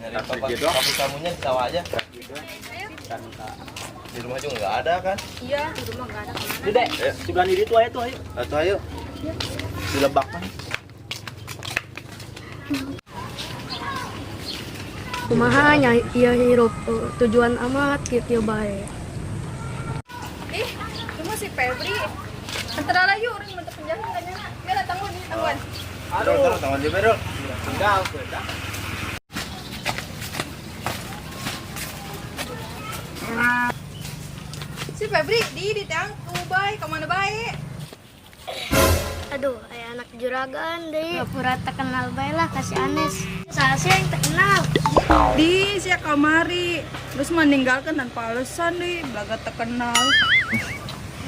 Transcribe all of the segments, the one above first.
Nyari papi kamunya di sawah aja. Di rumah juga nggak ada kan? Iya, di rumah nggak ada kemana. Dek, sebelah diri tuh ayo tuh ayo. Atau ayo. Di lebak kan. Kumaha nya ieu hirup tujuan amat kieu bae. Ih, cuma si Febri. Antara lah yuk, orang bentuk penjahat nggak nyana. Biar lah tangguhan nih, tangguhan. Aduh, terus tangan dia berol. Tinggal, sudah. Si Febri, di tangku bae, kemana bae? Aduh, aya anak juragan deui. Pura terkenal bae lah kasih Anes. Saha sih yang terkenal? Di sia kamari, terus meninggalkan tanpa alasan di belaga terkenal.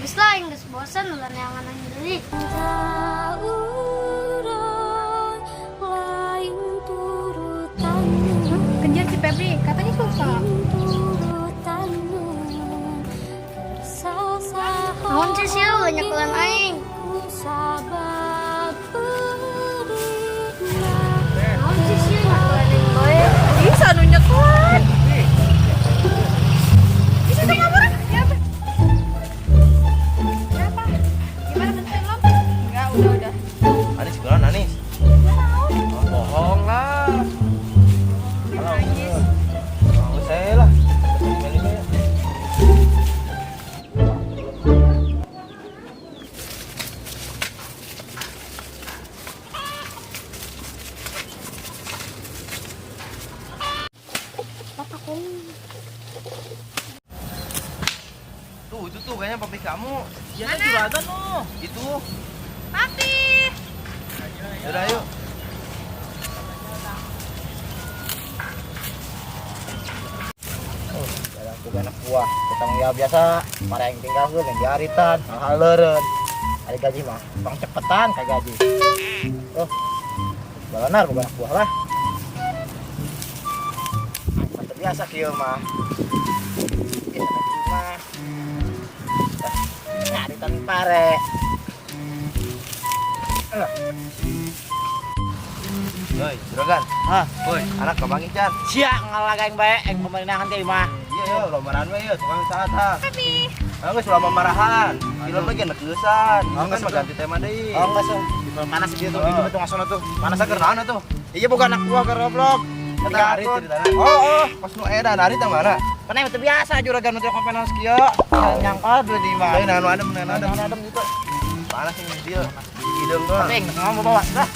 Geus lah aing geus bosen ulah neangan deui. Kejar si Febri, katanya susah. Naon sih sia ulah nyekelan aing? Naon sih sia nyekelan aing bae? Ih, sanu nyekelan. Ih, situ kabur. Ya apa? Ya apa? Gimana bentukin lo? Enggak, udah. Anis kurang Anis. Oh, bohong lah. Halo. Oh, saya lah. Milihnya ya. Tuh, itu tuh kayaknya papi kamu. Iya, juragan lo. Itu. Papi. Udah ayo. Oh, jalan tuh anak buah. Ketemu ya biasa, para yang tinggal gue yang diaritan, hal leureun. Ada gaji mah, bang cepetan kayak gaji. Oh, balanar bukan anak buah lah. Mantep biasa kieu mah. Ih, anak mah. Ngaritan pare. Alah. Woi, juragan. Hah? Woi, anak kapanggih can. Sia ngalaga yang bae, yang pemerintahan teh mah. Iya, iya, lamaran we yeuh, tukang saat ha. Papi. Ah, geus lama marahan. Film lagi nekeusan. Oh, Kan geus mah ganti tema deui. Oh, enggak sih. Panas sih dia tuh, Oh. itu tuh ngasono tuh. Panas Masa keur naon atuh? Iya bukan anak buah ke goblok. Eta hari ceritana. Oh, oh. Pas nu edan hari teh mana? Kan yang biasa juragan untuk kompenan kieu. Nyangkal dulu di mah. Lain anu adem, anu adem. Adem gitu. Panas ini dia. Hideung doang. Penting, ngomong bawa. Dah.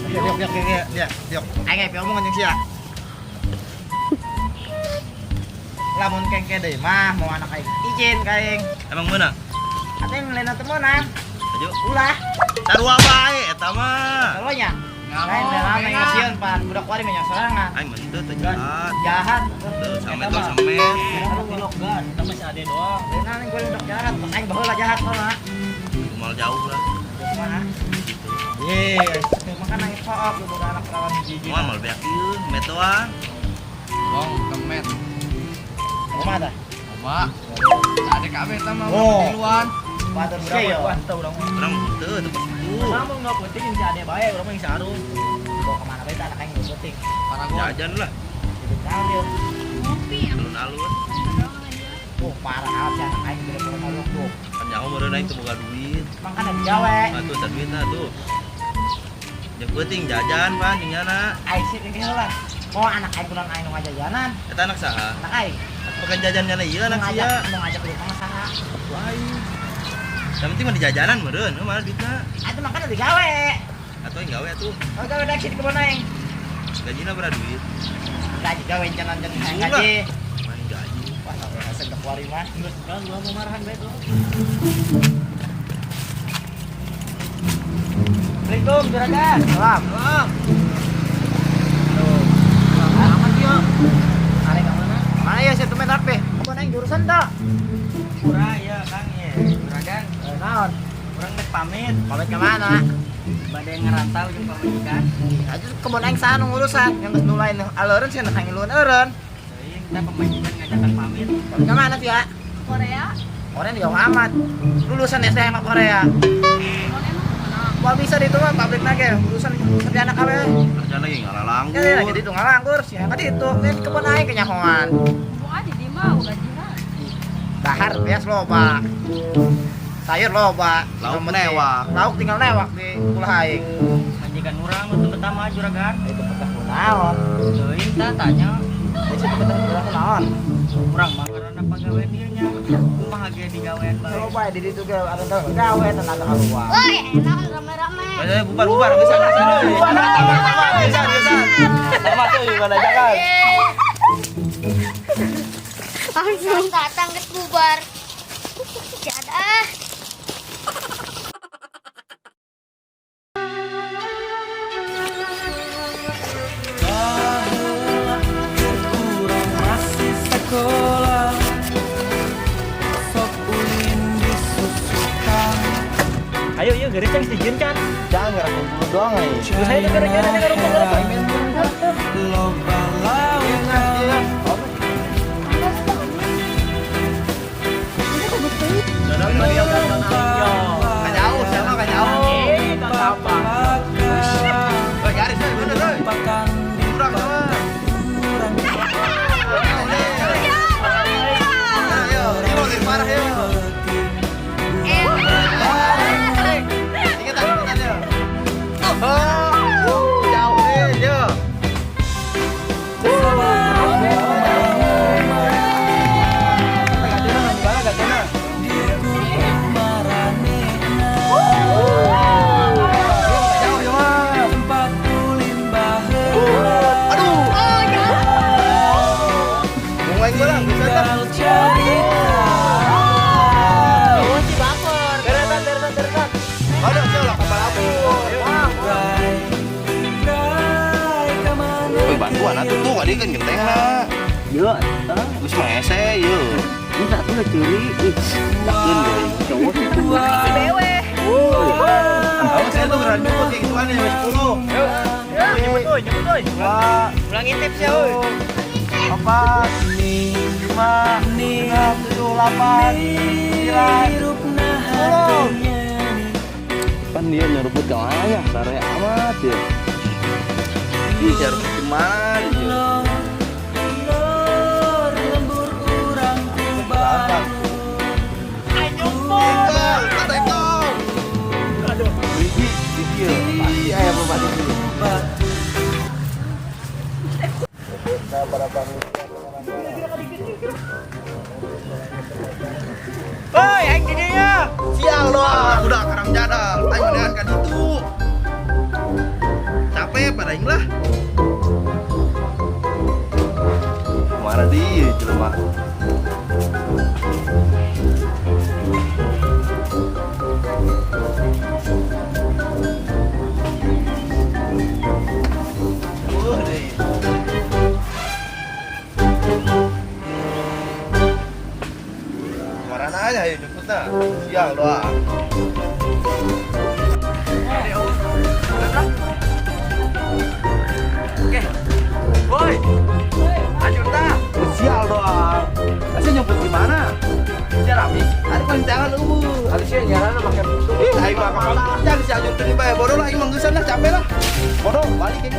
Diok, diok, diok, diok, diok. Aing ge omongan jeung sia. Lamun kengke deui mah mau anak aing izin ka aing. Emang meunang? Atuh yang lain teu meunang. Ayo. Ulah. Sarua bae eta mah. Sarua nya. Lain lain aing sieun pan budak kuari mah sorangan. Aing mah teu teu jahat. Jahat. Teu samet teu samet. Tilok gan, kita masih ada doang. Lain aing gue budak jahat, pas aing baheula jahat mah. Mal jauh lah. Mana? Gitu. Iya, makan aing sook lu boga anak perawan hiji. Moal mal beak ieu, met doang. Bong, kemet. Kumaha tah? Oma. Ada kabeh tah mah Oh. tiluan. Batur sia yo. Urang Urang teu teu pas itu. Sama nggak penting yang si ade bae, urang mah yang si Arum. Bawa kemana bae tah anak aing geus penting. Paragon. Jajan lah. Jadi naon ieu? Ngopi. Alun-alun. Oh, parah amat sih anak aing gede banget tuh. Kan nyaho meureun aing teu boga duit. Makana digawe. Atuh teu duit tuh. Jeung penting jajan pan jeung nyana. Aing sih ini heula. Mau anak aing kurang aing nu ngajajanan. Eta anak saha? Anak aing. Bukan jajan nyana ieu anak sia. Mau ngajak duit sama saha. Aing. Yang penting mah di jajanan meureun, mana duitna? Atuh makana digawe. Atuh aing gawe atuh. Oh, gawe dak di kebon aing. Gajina berapa duit? Gaji gawe jalan-jalan Ulah. gaji. Main gaji. Wah, sampai hasil ke kuari mah. Geus kan gua mau marahan bae tuh. Assalamualaikum, juragan. Salam. Salam. Aman yo. Arek ka mana? Mana ya satu meter pe? Kebon aing jurusan tak? Kurang ya Kang ya. Juragan, Eh, naon? urang geus pamit. Pamit ke mana? Bade ngerantau jeung pamajikan. Aja kebon aing saha nu ngurusan, yang geus nu lain aleureun sih aing ngiluan eureun. Teuing kita pamajikan ngajakan pamit. Pamit ke mana sih ya? Korea. Korea jauh amat. Lulusan SD emang Korea. Emang emang kemana? Moal bisa di itu mah pabrik ge urusan sarjana kabeh. Kerja lagi ngalalanggur. Ya lagi di itu ngalanggur sih, ka ditu. Lain kebun aing kenyahoan. Mumpung aja di mah gajina. Dahar beas loba. Sayur loba. Lauk newak. Lauk tinggal newak di ulah aing. Majikan urang nu teu betah mah juragan. Itu betah kunaon? Teuing tah tanya. Itu betah kunaon? Urang mah karena pagawe dieu nya. Kumaha ge digawean bae. Loba di ditu ge ada gawe tenaga keluar. Woi, enak rame-rame. Ayo bubar bubar bisa bisa. Bubar, Bisa bisa. Sama tuh gimana jangan. Langsung datang ke bubar. Jadah. Ayo yuk geuris can dijieun can. Jangan ngerasain dulu doang aja. Terus ayo tuh geuris ngarupuk ngarupuk. Nggak jauh, siapa nggak jauh. Eh, apa? Oh, garis, woy, bener, woy. Kurang, woy. Ayo, ini mau lebih parah, yo. Ingat, ingat, yo. Oh, jauh, eh, yo. Jauh, yo, mah. Aduh. Mau main bola, bisa tak? Oh, si baper. Beretan, beretan, beretan. Aduh, saya lah kapal abu. Woi, bantuan atuh tuh kali kan genteng lah. Yo, tah. Geus mah hese yeuh. Ini satu lah curi. Ih, Takeun deui. cowok sih. Si bewe. Kamu saya tuh berani nyebut kayak gituan ya, 10. Nyebut euy, nyebut euy. Dua, Ulang intip sih euy. 4, 5, 6, 7, 8, 9, 10. Kan dia nyeruput ke mana ya? Sare amat ya. Ih, nyeruput gimana dia? Ekor, kata ekor. Biji, biji ya. Pasti aya bupati dulu. Woi, aing di dieu. Sial doang, udah karang jadang. Ayo mendingan kan itu. Capek pada aing lah. Kemana dia jelema? Deh. Kemana aja ya jemputnya? Sial doang. Oke. Woi. Lanjut dah. Sial doang. Kasih nyemput gimana? Sial rapi. Ada paling tangan lu. Tadi sih nyaran pakai musuh. Ih, aing mah kapal. Jangan si anjur teu bae bodoh lah aing mah geusan lah capek lah. Bodoh balik aing.